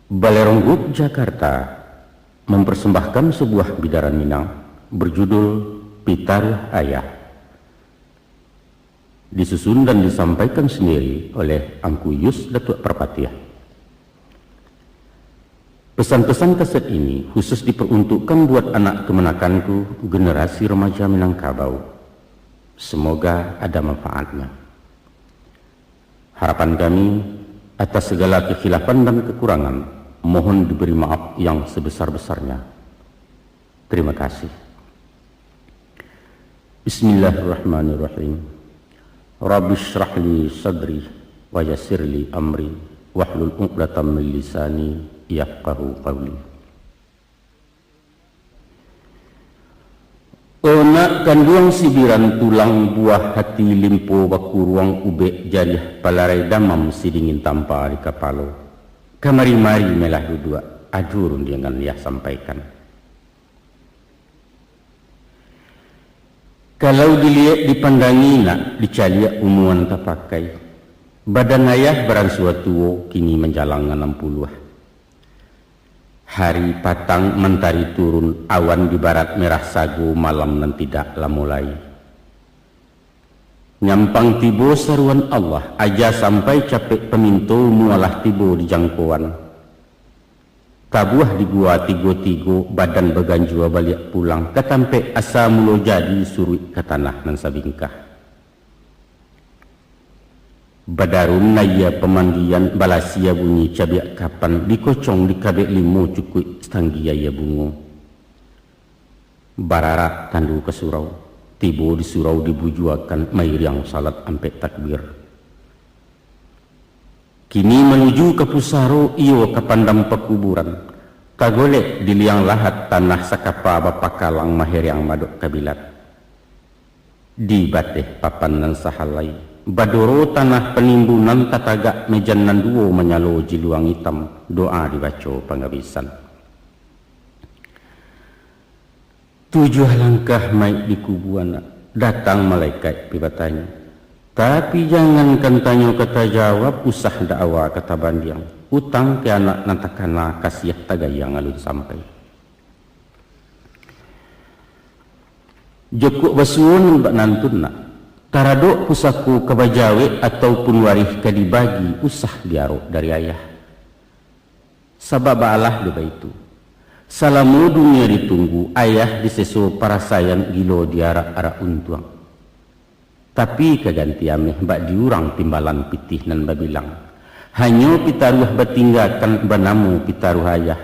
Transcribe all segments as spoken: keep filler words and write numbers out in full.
Balai Ronggup Jakarta mempersembahkan sebuah bidaran Minang berjudul Pitaruah Ayah. Disusun dan disampaikan sendiri oleh Angku Yus Datuak Parpatiah. Pesan-pesan kaset ini khusus diperuntukkan buat anak kemenakanku, generasi remaja Minangkabau. Semoga ada manfaatnya. Harapan kami, atas segala kekhilafan dan kekurangan, mohon diberi maaf yang sebesar-besarnya. Terima kasih. Bismillahirrahmanirrahim. Rabbi shrah li sadri wa yassir li amri wahlul uqdatam min lisani yafqahu qawli. O nak kanduang sibiran tulang, buah hati limpo bakuruang, ubek jariah palarai damam, sidingin tampa di kapalo. Kamari-mari melah duduak, ado rundiangan yah sampaikan. Kalau diliek dipandangi nak, dicaliak umuan tapakai. Badan ayah baransua tuo, kini manjalang anam puluah. Hari patang mantari turun, awan di barat merah sago, malam nan tidak lamo lai. Nyampang tibo saruan Allah, aja sampai capek paminto, mualah tibo di jangkoan. Tabuah di gua tigo-tigo, badan baganjua baliak pulang ka tampek asa mulo jadi, suruik ka tanah nan sabingkah. Badarun aia pamandian, balasia bunyi cabiak kapan, dikocong dikabek limo, cukuik satanggi aia bungo. Bararak tandu ka surau, tibo di surau dibujuakan, mairiang salat ampek takbir. Kini manuju ka pusaro, iyo ka pandam pakuburan, tagolek di liang lahat, tanah sakapa bapakalang, maheriang madok kabilat. Di bateh papan nan sahalai, badoro tanah panimbunan, tatagak mejan nan duo, manyalo jiluang itam, doa dibaco pangabisan. Tujuah langkah maik dikubua nak, datang malaikat pi batanyo. Tapi jangankan tanyo ka tajawab, usah dakwa ka tabandiang. Utang ka anak nan takana, kasiah tagayang alun sampai. Jokok basuo nan bak nantun nak, taradok pusako ka bajawek, ataupun warih ka dibagi, usah diarok dari ayah. Sabab baalah dek baitu, salamo dunia ditunggu, ayah diseso parasaian, gilo diarak-arak untuang. Tapi ka ganti ameh, bak di urang timbalan pitih nan babilang, hanyo pitaruah batinggakan, banamo pitaruah ayah.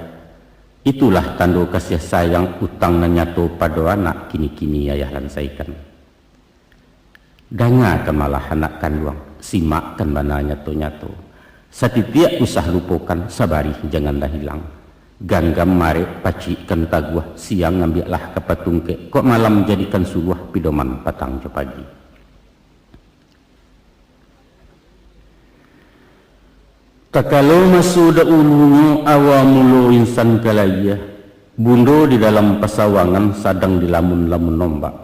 Itulah tando kasiah sayang, utang nan nyato pado anak, kini-kini ayah lansaikan. Dangakan malah anak kanduang, simakkan bana nyato-nyato. Satitiak usah lupokan, sabarih janganlah hilang. Ganggam marek pacikkan taguah, siang ambiaklah ka patungkek, kok malam jadikan suluah, pidoman patang jo pagi. Takalo maso daulunyo, awa mulo insan ka layie, bundo di dalam pasawangan, sadang dilamun-lamun ombak.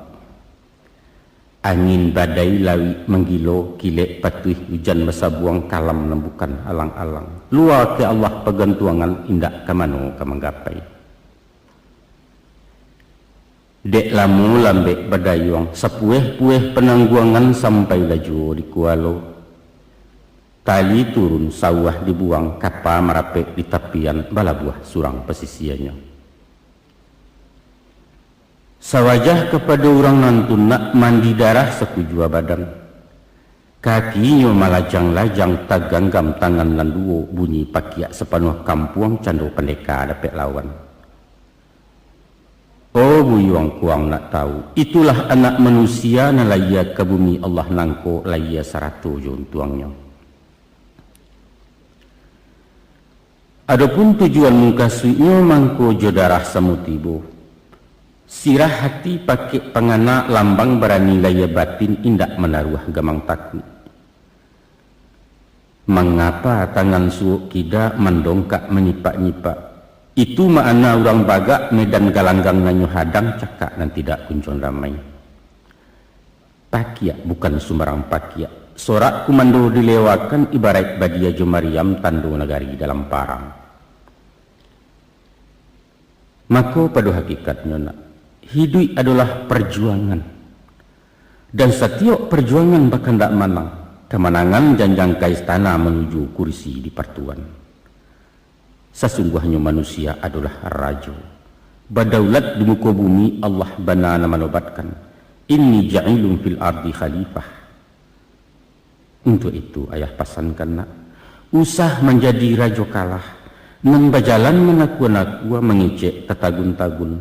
Angin badai lawik manggilo, kilek patuih ujan basabuang, kalam nan bukan alang-alang. Lua ka Allah pagantuangan, indak ka mano ka manggapai. Dek lamo lambek badayuang, sapueh-pueh panangguangan, sampailah juo di kualo. Tali turun sauah dibuang, kapa marapek di tapian, balabuah surang pasisianyo. Sawajah kapado urang nantun nak, mandi darah sakujua badan. Kakinyo malajang-lajang, taganggam tangan nan duo, bunyi pakiak sapanuah kampuang, cando pandeka dapek lawan. Oh buyuang kuang nak tau, itulah anak manusia nan layie ka bumi Allah nangko, layie sarato jo untuangnyo. Adopun tujuan mukasuiknyo, mangko jo darah samo tibo. Sirah hati pakek pangana, lambang barani layie batin, indak manaruah gamang takuik. Mangapa tangan suok kida, mandongkak manyipak-nyipak? Itu makna urang bagak, medan galanggang nan nyo hadang, cakak nan tidak kunjuang damai. Pakiak bukan sumbarang pakiak. Sorak kumando dilewakan, ibaraik badia jo mariam, tando nagari dalam parang. Mako, pado hakikatnyo, nak, hiduik adolah parjuangan. Dan satiok parjuangan bakandak manang, kamanangan janjang ka istana manuju kurisi di partuan. Sasungguahnyo manusia adolah rajo. Badaulat di muko bumi, Allah bana nan manobatkan, "Inni ja'ilun fil ardi khalifah." Untuak itu, ayah pasankan, nak, usah manjadi rajo kalah, nan bajalan manakua-nakua mangecek tatagun-tagun,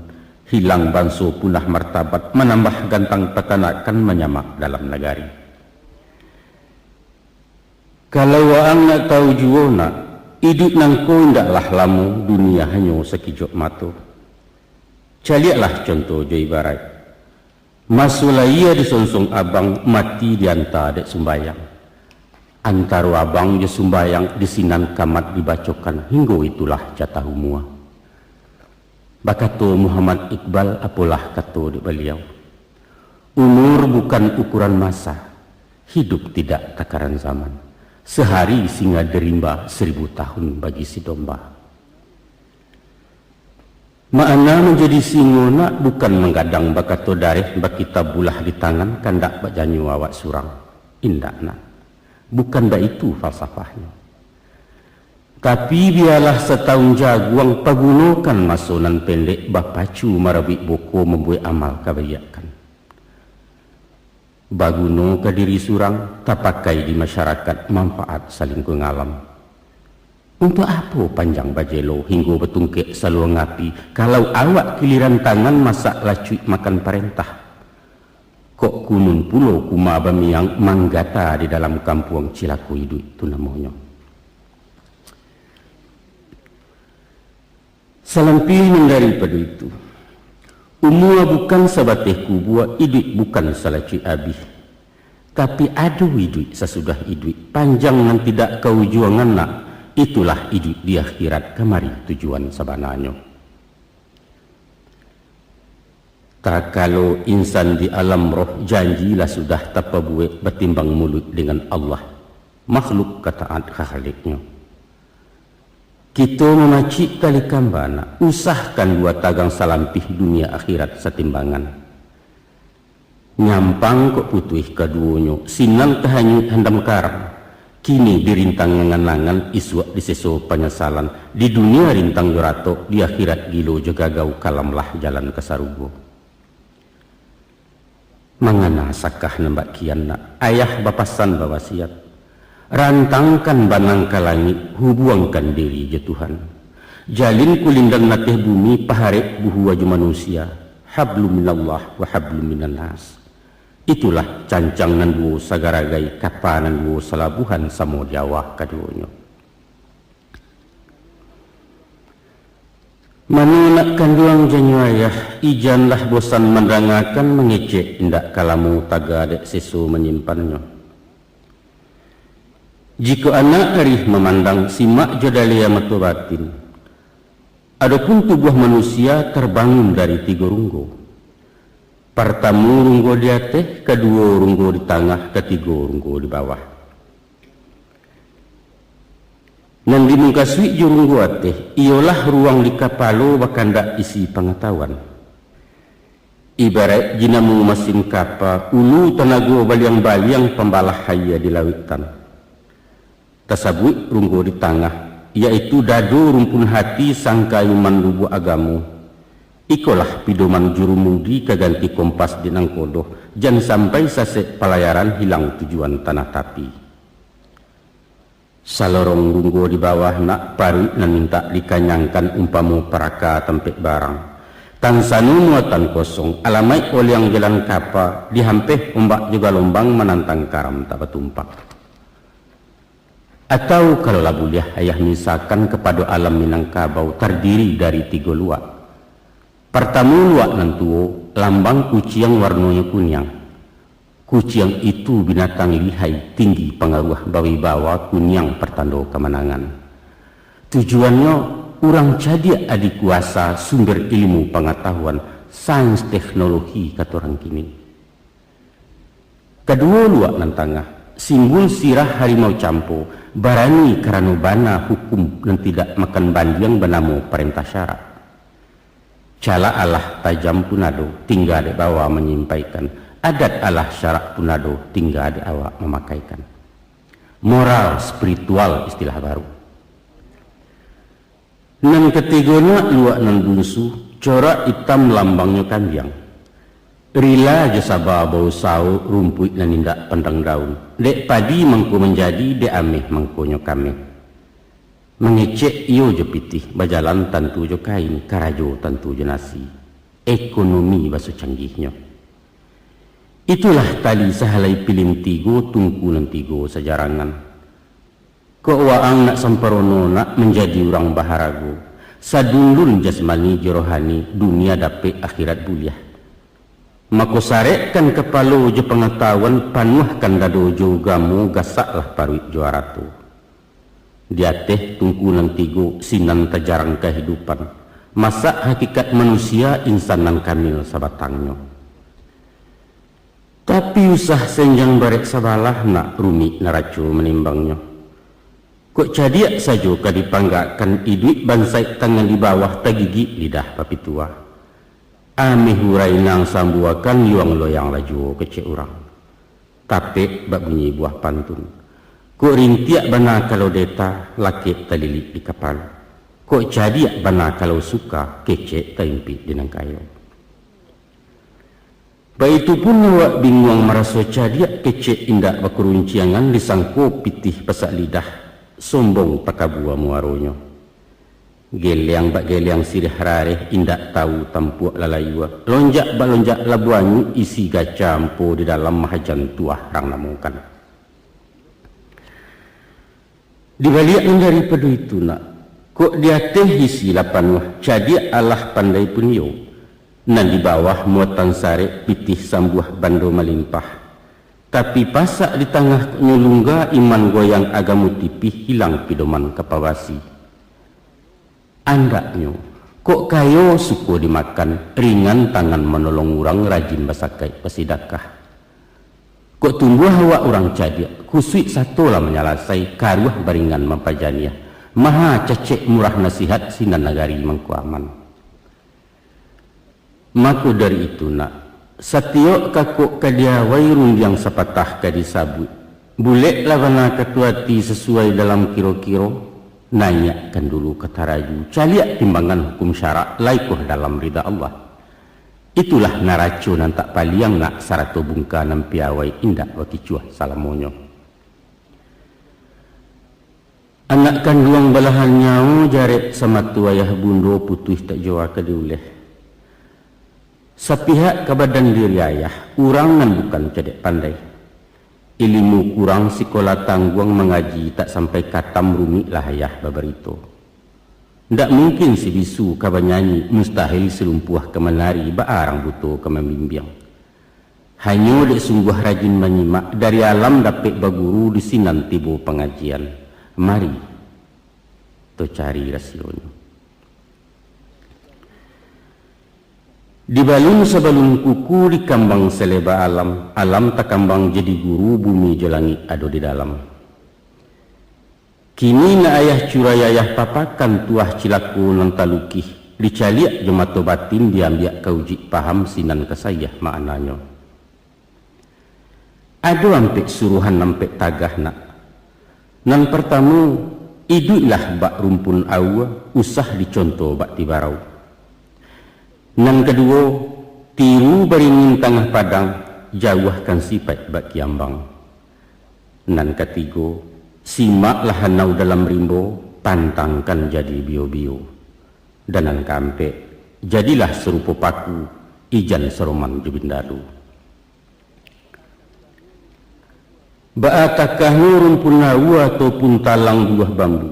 hilang banso, punah martabat, manambah gantang patanakan, manyamak dalam nagari. Kalau waang nak tahu juo, nak, iduik nangko indaklah lamo, dunia hanyo sakijok mato. Caliaklah conto jo ibaraik. Maso layia disonsong abang, mati dianta dek sumbayang. Antaro abang jo sumbayang, di sinan kamat dibacokan, hinggo itulah jatah umua. Bakato Muhammad Iqbal, apolah kato dek baliau, "Umur bukan ukuran masa, hidup tidak takaran zaman. Sehari singa di rimba, seribu tahun bagi si domba." Makna manjadi singo, nak, bukan manggadang bakato dareh, bakitab bulah di tangan, kandak bak janyo awak surang. Indak, nak. Bukan baitu falsafahnyo. Tapi, bialah satahun jaguang, pagunokan maso nan pendek, bapacu marabuik buko, mambuek amal kabaiakkan. Baguno ka diri surang, tapakai di masyarakat, manfaat salingkuang alam. Untuak apo panjang bajelo, hinggo batungkek saluang api, kalau awak kiliran tangan, masak lacuik makan parentah? Kok kunun pulo kuma bamiang, manggata di dalam kampuang, cilako iduik tu namonyo. Salampih nan daripado itu, umua bukan sabateh kubua, iduik bukan salacuik abih. Tapi, ado iduik sasudah iduik, panjang nan tidak kaujuangan, nak, itulah iduik di akhirat, kamari tujuan sabananyo. Takalo insan di alam roh, janji lah sudah tapabuek, batimbang muluik dengan Allah, makhluk ka taat ka Khaliknyo. Kito mamacik tali kamba, nak, usahkan dua tagang salampih, dunia akhirat satimbangan. Nyampang kok putuih kaduonyo, sinan tahanyuik handam karam. Kini dirintang angan-angan, isuak diseso panyasalan. Di dunia rintang jo ratok, di akhirat gilo jo gagau, kalamlah jalan ka sarugo. Mangana sakah nan bak kian, nak, ayah bapasan bawasiat, rantangkan banang ka langik, hubuangkan diri jo Tuhan. Jalin kulindan nateh bumi, paharek buhua jo manusia, hablum minallah wa hablum minannas. Itulah cancang nan duo sagaragai, kapa nan duo salabuhan, samo di awah kaduonyo. Mano nak kanduang janyo ayah, ijanlah bosan mandangakan, mangecek indak ka lamo, taga dek seso manyimpannyo. Jikok anak arih mamandang, simak jo dalia mato batin. Adopun tubuah manusia tarbangun dari tigo runggo. Partamo runggo di ateh, kaduo runggo di tangah, katigo runggo di bawah. Nan dimukasuik jo runggo ateh, iyolah ruang di kapalo, bakandak isi pangatahuan. Ibaraik dinamo masin kapa, ulu tanago baliang-baliang, pambalah aia di lauiktan. Tasabuik runggo di tangah, yaitu dado rumpun hati, sangka iman lubuak agamo. Ikolah pidoman jurumudi, ka ganti kompas di nangkodoh, jan sampai sasek palayaran, hilang tujuan tanah tapi. Salorong runggo di bawah nak, paruik nan mintak dikanyangkan, umpamo paraka tampek barang. Tansano muatan kosong, alamaik oliang jalan kapa, dihampeh ombak jo galombang, manantang karam tak batumpak. Atau kalau lah buliah, ayah misakan kapado alam Minangkabau tardiri dari tigo luak. Partamo luak nan tuo, lambang kuciang warnonyo kuniang. Kuciang itu binatang lihai, tinggi pangaruah, bawibawa, kuniang partando kamanangan. Tujuannyo, urang cadiak adi kuasa, sumber ilmu pangatahuan, sains teknologi kato urang kini. Kaduo luak nan tangah, simbul sirah harimau campo, barani karano bana hukum nan tidak makan bandiang banamo parentah syarak. Calak alah tajam pun ado, tingga dek bawa manyampaikan. Adat alah syarak pun ado, tingga dek awak mamakaikan. Moral spiritual istilah baru. Nan katigo nak luak nan bunsu, corak itam lambangnyo kambiang. Rila jo saba bausawo rumpuik nan indak pandang daun. Dek padi mangko manjadi, dek ameh mangkonyo kameh. Mangecek iyo jo pitih, bajalan tantu jo kain, karajo tantu jo nasi. Ekonomi baso canggihnyo. Itulah tali sahalai pilin tigo, tungku nan tigo sajarangan. Kok waang nak samparono, nak manjadi urang baharago, sadundun jasmani jo rohani, dunia dapek akhirat buliah. Mako sarekkan kapalo jo pangatahuan, panuahkan dado jo ugamo, gasaklah paruik jo arato. Di ateh tungku nan tigo, sinan tajarang kahidupan, masak hakikat manusia, insan nan kamil sabatangnyo. Tapi usah senjang barek sabalah, nak rumik naraco manimbangnyo. Kok cadiak sajo ka dipanggakkan, iduik bansaik tangan di bawah, tagigik lidah bapitua. Ameh urai nan sambuakan, yuang loyang lah juo kecek urang. Tapek bak bunyi buah pantun. Kok rintiak bana kalau deta, lakek talilik di kapalo. Kok cadiak bana kalau suka, kecek taimpik di nan kayo. Baitu pun awak binguang maraso cadiak, kecek indak bakurunciangan, disangko pitih pasak lidah, sombong takabua muaronyo. Geliang bak geliang siriah rareh, indak tahu tampuak lalayua, lonjak bak lonjak labuah anyuik, isi gaca ampo di dalam, mahajan tuah rang namokan. Di baliak nan daripado itu nak, kok di ateh isi lah panuah, cadiak alah pandai pun iyo, nan di bawah muatan sarek, pitih sambuah bando malimpah. Tapi pasak di tangah kok nyo lungga, iman goyang agamo tipih, hilang pidoman ka pabasi. Andaknyo, kok kayo suko dimakan, ringan tangan manolong urang, rajin basakaik basidakah. Kok tumbuah awak urang cadiak, kusuik sato lah manyalasai, karuah baringan mampajaniah, maha cacek murah nasihat, sinan nagari mangko aman. Mako dari itu nak, satiok kakok ka diawai, rundiang sapatah ka disabuik, buleklah bana kato ati, sasuai dalam kiro-kiro, naiakkan dulu ka taraju, caliak timbangan hukum syarak, lai koh dalam rida Allah. Itulah naraco nan tak paliang nak, sarato bungka nan piawai, indak bakicuah salamonyo. Anak kanduang balahan nyawo, jarek samato ayah bundo, putuih tak jua ka diuleh. Sapihak ka badan diri ayah, urang nan bukan cadiak pandai. Ilimu kurang, sikola tangguang, mangaji tak sampai katam, rumiklah ayah babarito. Ndak mungkin si bisu ka banyanyi, mustahil si lumpuah ka manari, baa rang buto ka mambimbiang. Hanyo dek sungguah rajin manyimak, dari alam dapek baguru, di sinan tibo pangajian. Mari, to cari rasionyo. Dibalun sabalun kuku, dikambang saleba alam, alam takambang jadi guru, bumi jo langik ado di dalam. Kini nak ayah curai ayah papakan, tuah cilako nan talukih, dicaliak jo mato batin, diambiak ka ujuik paham, sinan ka saiah maknanyo. Ado ampek suruhan ampek tagah nak. Nan partamo, iduiklah bak rumpun aua, usah diconto bak tibarau. Nan kaduo, tiru baringin tangah padang, jauahkan sipaik bak kiambang. Nan katigo, simaklah hanau dalam rimbo, pantangkan jadi bio-bio. Dan nan kaampek, jadilah sarupo paku, ijan saroman jo bindalu. Baa takahnyo rumpun aua ataupun talang buah bambu.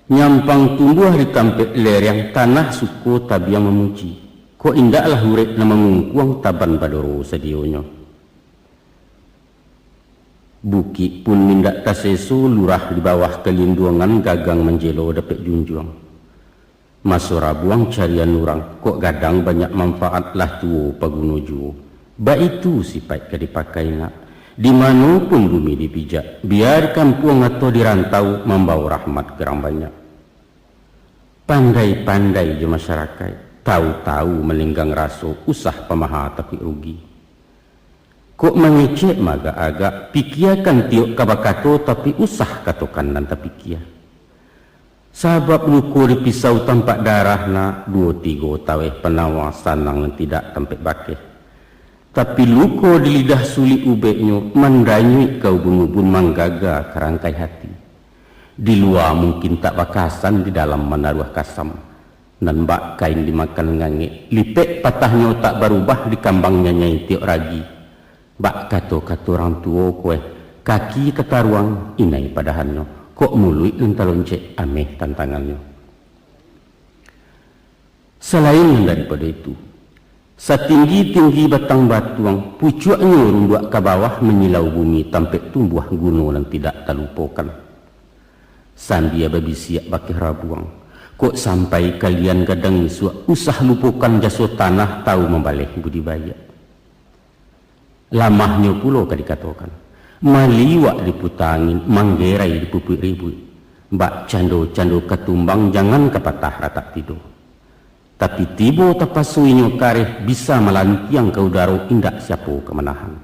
Nyampang tumbuah di tampek lereng, tanah suko tabiang mamuji. Kok indaklah urek nan mangungkuang, taban badoro sadionyo. Bukik pun indak taseso, lurah di bawah kalinduangan, gagang manjelo dapek junjuang. Maso rabuang carian urang, kok gadang banyak manfaat, lah tuo paguno juo. Baitu sipaik ka dipakai nak. Di mano pun bumi dipijak, bia di kampuang atau di rantau, mambawo rahmat ka urang banyak. Pandai-pandai jo masyarakaik, Tahu-tahu maninggang raso, usah pamaha takuik rugi. Kok mangecek maagak-agak, pikiakan tiok ka bakato, tapi usah katokan nan tapikia. Sabab luko di pisau tampak darah nak, duo tigo taweh panawa sanang nan tidak tampek bakeh. Tapi luko di lidah sulik ubeknyo, mandanyuik ka ubun-ubun, manggaga ka rangkai hati. Di lua mungkin tak bakasan, di dalam manaruah kasam. Nan bak kain dimakan ngangek, lipek patahnyo tak barubah, dikambang nyanyai tiok ragi. Bak kato-kato urang tuo ko eh, kaki tataruang, inai padahannyo, kok muluik nan taloncek, ameh tantangannyo. Salain nan daripado itu, satinggi-tinggi batang batuang, pucuaknyo runduak ka bawah, manyilau bumi tampek tumbuah guno nan tidak talupokan. Sambia babisiak bakeh rabuang, kok sampai kalian gadang isuak, usah lupokan jaso tanah, tahu mambaleh budi baiak. Lamahnyo pulo ka dikatokan, maliwak diputa angin, manggerai dipupuik ribuik. Bak cando-cando ka tumbang, jangan ka patah ratak tido. Tapi tibo tapaso inyo kareh, bisa malantiang ka udaro, indak siapo ka manahan.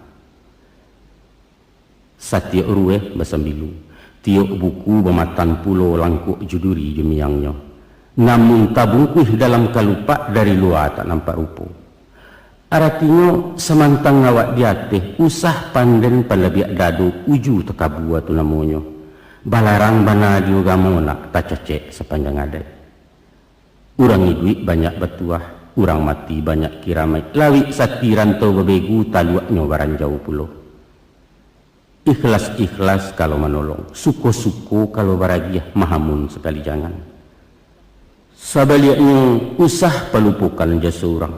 Satiok rueh basambilu, tiok buku bamatan pulo, langkok jo duri jo miangnyo. Namun tabungkuih dalam kalupak, dari lua tak nampak rupo. Aratinyo, samantang awak di ateh, usah panden palabiak dado, uju takabua tu namonyo. Balarang bana di ugamo nak, tacacek sapanjang adaik. Urang iduik banyak batuah, urang mati banyak kiramaik. Lawik sati rantau babegu, taluaknyo baranjau pulo. Ikhlas-ikhlas kalau manolong, suko-suko kalau baragiah, mahamun sakali jangan. Sabaliaknyo, usah palupokan jaso urang,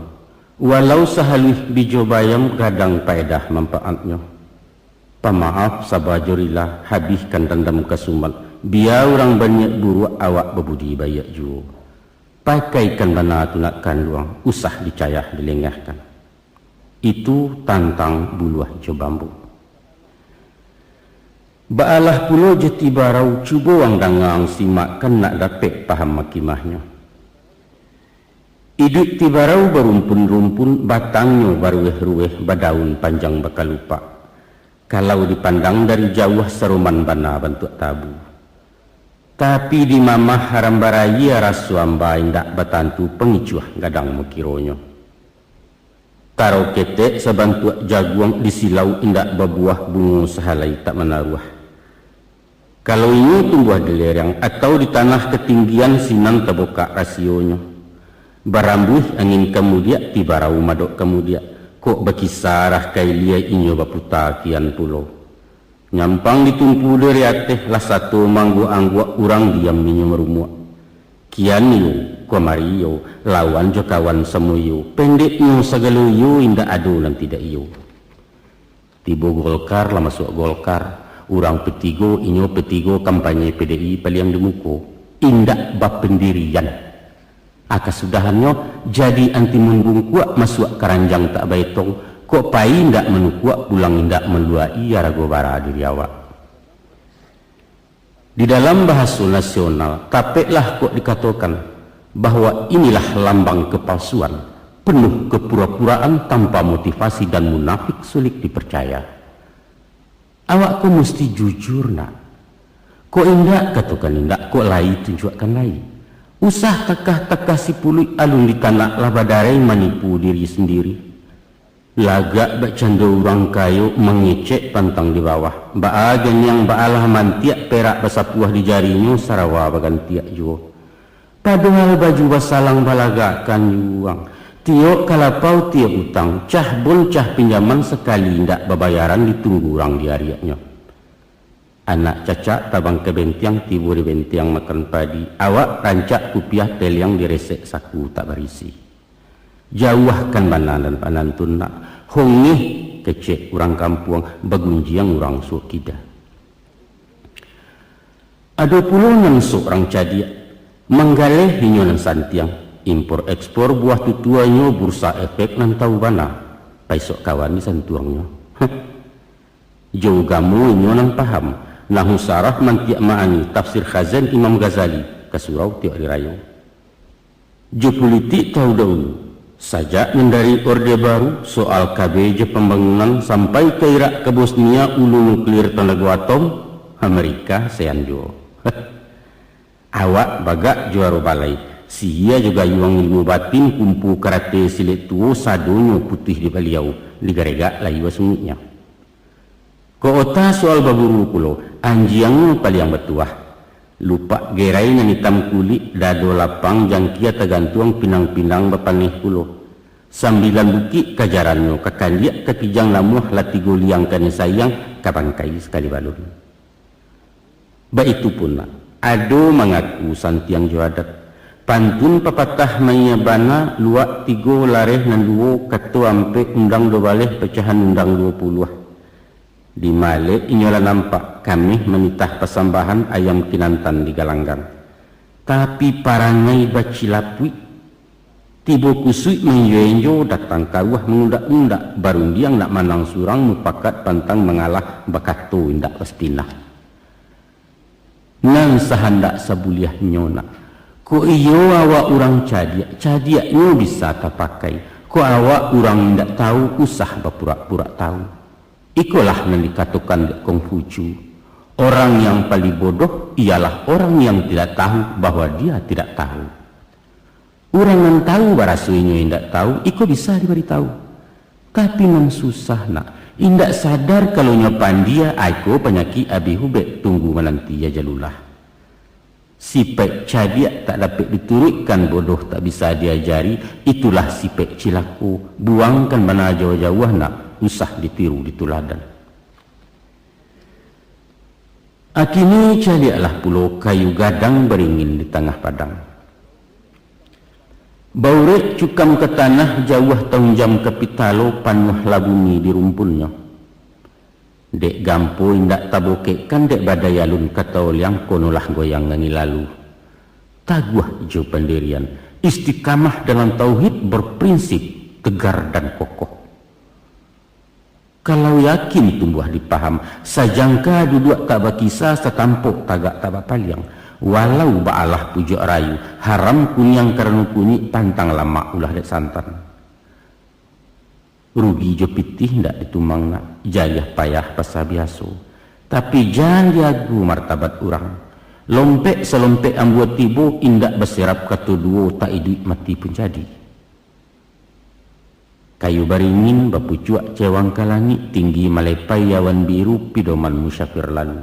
walau sahaluih bijo bayam, gadang paedah manpaatnyo. Pamaaf, saba jo rila, habihkan dandam kasumat, bia urang baniaik buruak, awak babudi baiak juo. Pakaikan bana tu nak kanduang, usah dicayah dilengahkan. Itu tantang buluah jo bambu. Baalah pulo jo tibarau, cubo ang danga, ang simakkan, nak dapek paham makimahnyo. Iduik tibarau barumpun-rumpun, batangnyo baruweh-ruweh, badaun panjang bakalupak. Kalau dipandang dari jauah, saroman bana bantuak tabu. Tapi dimamah haram barayia, raso amba indak batantu, pangicuah gadang makironyo. Taro ketek sabantuak jaguang, disilau indak babuah, bungo sahalai tak manaruah. Kalau inyo tumbuah di lereng atau di tanah katinggian, sinan tabukak rasionyo. Barambuih angin kamudiak, tibarau madok kamudiak, kok bakisarah ka ilia, inyo baputa kian pulo. Nyampang ditumpu dari ateh, lah sato maangguak-angguak, urang diam inyo marumuak. Kian iyo, kamari iyo, lawan jo kawan samo iyo, pendeknyo sagalo iyo, indak ado nan tidak iyo. Tibo Golkar lah masuak Golkar, urang petigo, inyo petigo kampanye P D I paliang di muko, indak bapendirian. A kasudahannyo, jadi antimun bungkuak, masuak karanjang tak baetong, kok pai indak manukuak, pulang indak maluak-i, arago bara diri awak. Di dalam bahaso nasional, tapeklah kok dikatokan bahwa inilah lambang kepalsuan, penuh kepura-puraan, tanpa motivasi dan munafik, sulik dipercaya. Awak ko musti jujur nak. Kok indak, katokan indak, kok lai, tunjuakkan lai. Usah takah-takah sipuluik, alun ditanak lah badarai, manipu diri sendiri. Lagak bakcando urang kayo, mangecek pantang di bawah. Baa ganiang, baalah mantiak, perak basapuah di jarinyo, sarawa bagantiak juo. Padohal baju basalang balagakkan juo ang. Tiok kalapau tiok utang, cah bon cah pinjaman, sakali indak babayaran, ditunggu urang di ariaknyo. Anak cacak tabang ka bentiang, tibo di bentiang makan padi, awak rancak kupiah, peliang diresek saku tak barisi. Jauahkan bana nan panantun nak, hongeh kecek urang kampuang, bagunjiang urang suok kida. Ado pulo nan sok urang cadiak, manggaleh inyo nan santiang, impor ekspor buah tutuanyo, bursa efek nan tahu bana, paisok kawan disantuangnyo. Heh. Jo ugamo inyo nan paham, nahu sarah mantiak ma'ani, tafsir Khazin Imam Ghazali, ka surau tiok ari rayo. Jo pulitik tahu dahulu, sajak nan dari Orde Baru, soal K B jo pambangunan, sampai ka Irak ka Bosnia, ulu nuklir tanago atom, Amerika sayan juo. Awak bagak juaro balai, sihia jo gayuang ilmu batin, kumpu karate silek tuo, sadonyo putuih di baliau, digaregak layua sunguiknyo. Kok ota soal baburu pulo, anjiangnyo paliang batuah. Lupak gerai nan itam kulik, dado lapang, jangkia tagantuang, pinang-pinang bapaneh pulo. Sambilan bukik kajarannyo, ka kandiak ka kijang lamuah, lah tigo liang kanai sayang, ka bangkai sakali balun. Baitu pun nak, ado mangaku santiang jo adat. Pantun papatah maiya bana, luak tigo lareh nan duo, kato ampek undang duo baleh, pacahan undang duo puluah. Di malek inyo lah nampak, kameh manitah pasambahan, ayam kinantan di galanggang. Tapi parangai bacilapuik, tibo kusuik maenjo-enjo, datang karuah mangundak-ngundak, barundiang nak manang surang, mupakat pantang mangalah, bakato indak pasti nah. Nan sahandak sabuliahnyo nak. Kok iyo awak urang cadiak, cadiaknyo bisa tapakai. Kok awak urang indak tahu, usah bapurak-purak tahu. Ikolah nan dikatokan dek Kongfucu, orang yang paling bodoh ialah orang yang tidak tahu bahwa dia tidak tahu. Urang nan tahu baraso inyo indak tahu, iko bisa dibaritahu. Tapi nan susah nak, indak sadar kalau nyo pandia, iko panyakik abih ubek, tunggu mananti ajalulah. Sipaik cadiak tak dapek dituruikkan, bodoh tak bisa diajari, itulah sipaik cilako. Buangkan bana jauah-jauah nak, usah ditiru dituladan. Akini caliaklah pulo kayu gadang baringin di tangah padang. Baurek cukam ka tanah, jauah taunjam ka pitalo, panuahlah bumi di rumpunnyo. Dek gampo indak tabokekkan, dek badai alun ka taoliang, konolah goyang angin lalu. Taguah jo pandirian, istiqamah dalam tauhid, berprinsip, tegar dan kokoh. Kalau yakin tumbuah di paham, sajangka duduak tak bakisa, satampok tagak tak bapaliang. Walau baalah pujuak rayu, haram kuniang karano kunyik, pantang lamak ulah dek santan. Rugi jo pitih ndak ditumang nak, jariah payah pasa biaso. Tapi jan diagu martabat urang. Lompek salompek ambuah tibo, indak basirap kato duo, tak iduik mati pun jadi. Kayu baringin bapucuak cewang ka langik, tinggi malepai awan biru, pidoman musafir lalu.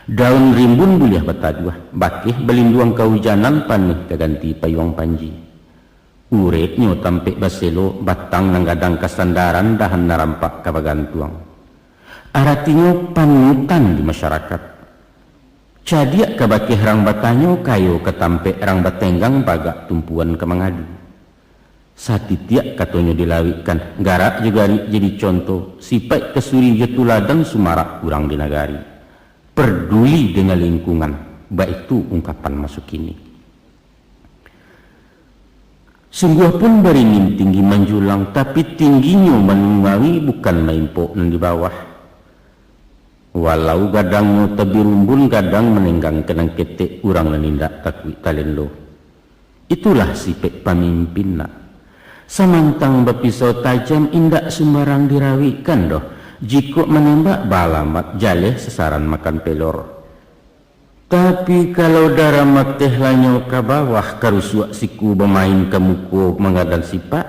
Daun rimbun buliah bataduah, bakeh balinduang kaujanan, paneh ka ganti payuang panji. Ureknyo tampek baselo, batang nan gadang ka sandaran, dahan nan rampak ka bagantuang. Aratinyo panutan di masyarakat. Cadiak ka bakeh rang batanyo, kayo ka tampek rang batenggang, bagak tumpuan ka mangadu. Satitiak katonyo dilawikkan, garak jo garik jadi conto, sipaik kasuri jo tuladan, sumarak urang di nagari. Perduli dengan lingkungan, baitu ungkapan maso kini. Sungguah pun baringin tinggi manjulang, tapi tingginyo manungawi, bukan maimpok nan di bawah. Walau gadangnyo tabirumbun, gadang manenggang ka nan ketek, urang nan indak takuik talendo. Itulah sipek pamimpin nak. Samantang bapisau tajam, indak sumbarang dirawikkan doh. Jikok manembak baalamat, jaleh sasaran makan pelor. Tapi kalau darah mateh lanyo ka bawah, karusuak siku bamain ka muko mangadan sipak,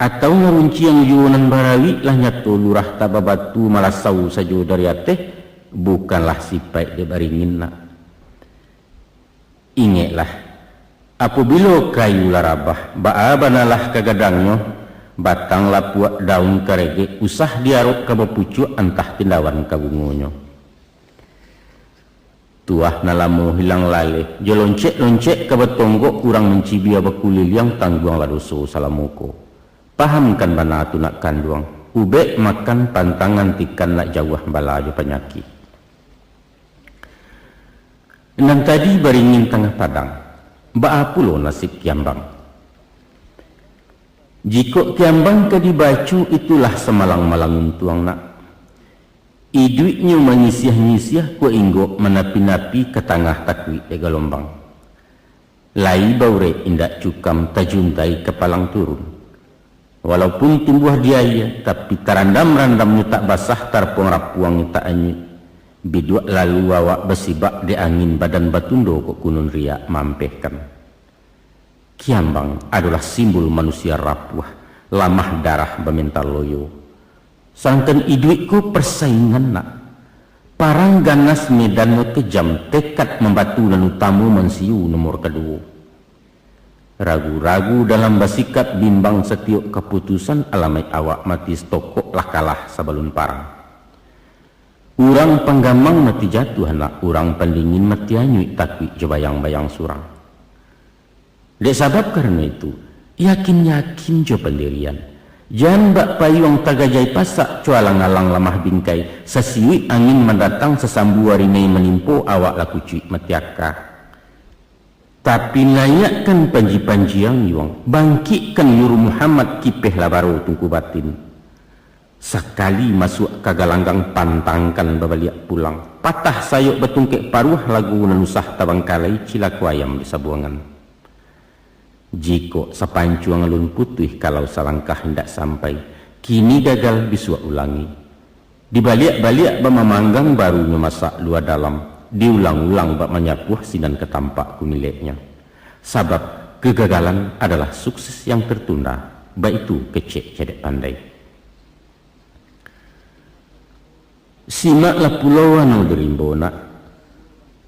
atau ngarunciang juo nan barawik, lah nyato lurah tak babatu, malasau sajo dari ateh, bukanlah sipaik dek baringin nak. Ingeklah, apobilo kayu lah rabah, baa banalah ka gadangnyo, batang lapuak daun karegek, usah diarok ka bapucuak, antah tindawan ka bungonyo. Tuah nan lamo hilang laleh, jo loncek-loncek ka batonggok, urang mancibia bakuliliang, tangguanglah doso salamo ko. Pahamkan bana tu nak kanduang, ubek makan pantang, antikan nak jauah bala jo panyakik. Nan tadi baringin tangah padang, baa pulo nasib kiambang? Jikok kiambang ka dibaco, itulah samalang-malang untuang nak. Iduiknyo manyisiah-nyisiah, kok inggok manapi-napi, ka tangah takuik dek galombang. Lai baurek indak cukam tajuntai kapalang turun. Walaupun tumbuah di aia, tapi tarandam-randamnyo tak basah, tarapuang-rapuangnyo tak anyuik. Biduak lalu awak basibak dek angin, badan batundo kok kunun riak mampehkan. Kiambang adolah simbol manusia rapuah, lamah darah, bamental loyo. Sadangkan iduik ko parsaingan nak. Parang ganas medannyo kejam, tekad mambatu nan utamo mansiu nomor kaduo. Ragu-ragu dalam basikap, bimbang satiok kaputusan, alamaik awak mati satokok lah kalah sabalun parang. Urang panggamang mati jatuah nak, urang pandingin mati anyuik, takuik jo bayang-bayang surang. Dek sabab karano itu, yakin-yakin jo pandirian. Jan bak payuang tagajai pasak, cualang-alang lamah bingkai, sasiuik angin mandatang, sasambua rinai manimpo, awak lah kucuik mati aka. Tapi naiakkan panji-panji ang yuang, bangkikkan Nur Muhammad, kipeh lah baro tungku batin. Sakali masuak ka galanggang, pantangkan babaliak pulang. Patah sayok batungkek paruah, lagu nan usah tabangkalai, cilako ayam di sabuangan. Jikok sapancuang alun putuih, kalau salangkah indak sampai, kini gagal bisuak ulangi. Dibaliak-baliak bak mamanggang, barunyo masak lua dalam, diulang-ulang bak manyapuah, sinan ka tampak kumileknyo. Sabab kegagalan adalah sukses yang tertunda, baitu kecek cadiak pandai. Simaklah pulo wano di rimbo nak.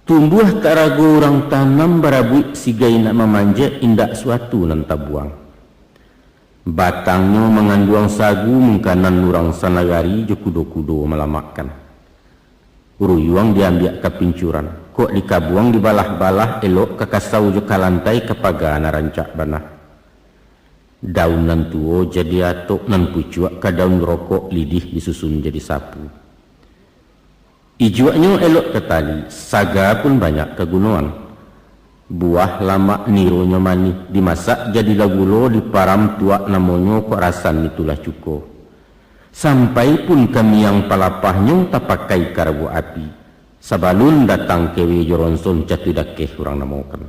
Tumbuah tak rago urang tanam, barabuik sigai nak mamanjek, indak suatu nan tabuang. Batangnyo manganduang sagu, mungkanan urang sanagari, jo kudo-kudo malamakkan. Ruyuang diambiak ka pincuran, kok dikabuang dibalah-balah, elok ka kasau jo ka lantai, ka paga nan rancak bana. Daun nan tuo jadi atok, nan pucuak ka daun rokok, lidih disusun jadi sapu. Ijuaknyo elok ka tali, saga pun banyak kagunoan. Buah lamak nironyo manih, dimasak jadilah gulo, diparam tuak namonyo, kok rasan itulah cuko. Sampai pun ka miang palapahnyo, tapakai ka rabuak api. Sabalun datang kewe jo ronson, catu dakeh urang namokan.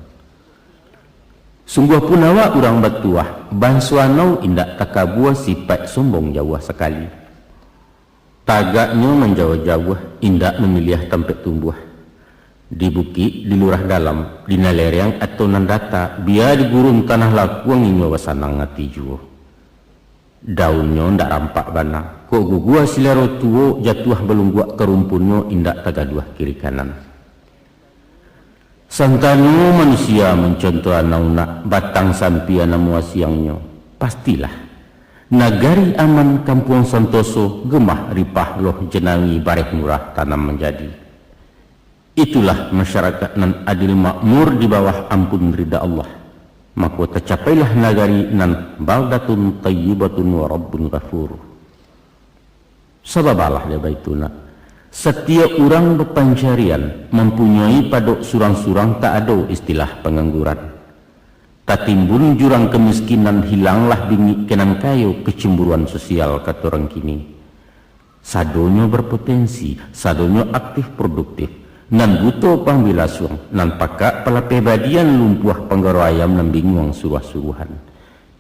Sungguah pun awak urang batuah, banso anau indak takabua, sipaik sombong jauah sakali. Tagaknyo manjauah-jauah, indak mamiliah tampek tumbuah. Di bukik, di lurah dalam, di nan lereng atau nan data, bia di gurun tanah lakuang, inyo basanang ati juo. Daunnyo ndak rampak bana, kok gugua silaro tuo, jatuah balungguak ka rumpunnyo, indak tagaduah kiri kanan. Santano manusia mancontoh anau nak, batang sampia namo asiangnyo, pastilah nagari aman, kampuang santoso, gemah ripah loh janawi, bareh murah tanam manjadi. Itulah masyarakat nan adil makmur di bawah ampun rida Allah. Mako tacapailah nagari nan baldatun thayyibatun wa rabbun ghafur. Sababalah dek baitu nak. Satiok urang bapancarian, mampunyoi padok surang-surang, tak ado istilah pangangguran. Tatimbun jurang kamiskinan, hilanglah bingik ka nan kayo, kecemburuan sosial kato urang kini. Sadonyo berpotensi, sadonyo aktif produktif, nan buto pambila suang, nan pakak palapeh badian, lumpuah panggaro ayam, nan binguang suruah-suruahan.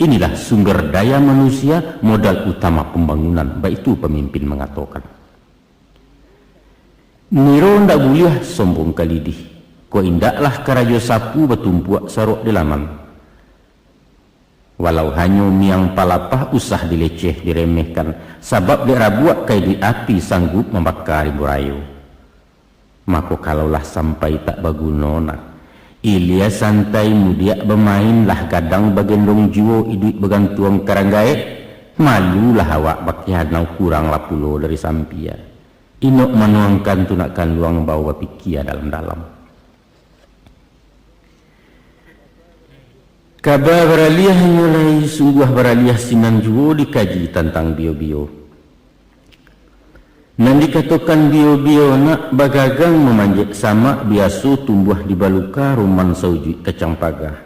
Inilah sumber daya manusia, modal utama pambangunan, baitu pamimpin mangatokan. Niro ndak buliah sombong ka lidih, kok indaklah karajo sapu, batumpuak sarok di laman. Walau hanyo miang palapah, usah dileceh, diremehkan, sabab dek rabuak ka iduik api, sanggup mambaka rimbo rayo. Mako, kalaulah sampai tak baguno nak, ilia santai mudiak bamain, lah gadang bagendong juo, iduik bagantuang ka rang gaek, malulah awak bakeh anau, kuranglah pulo dari sampia. Inok manuangkan tu nak kanduang, bao bapikia dalam-dalam. Kaba baraliahnyo lai, sungguah baraliah sinan juo, dikaji tantang bio-bio. Nan dikatokan bio-bio nak, bagagang mamanjek samak, biaso tumbuah di baluka, rumang saujuik kacang paga.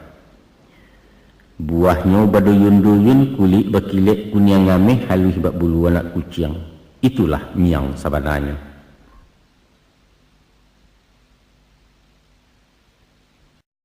Buahnyo baduyun-duyun, kulik bakilek kuniang ameh, haluih bak bulu anak kuciang. Itulah miang sabananyo.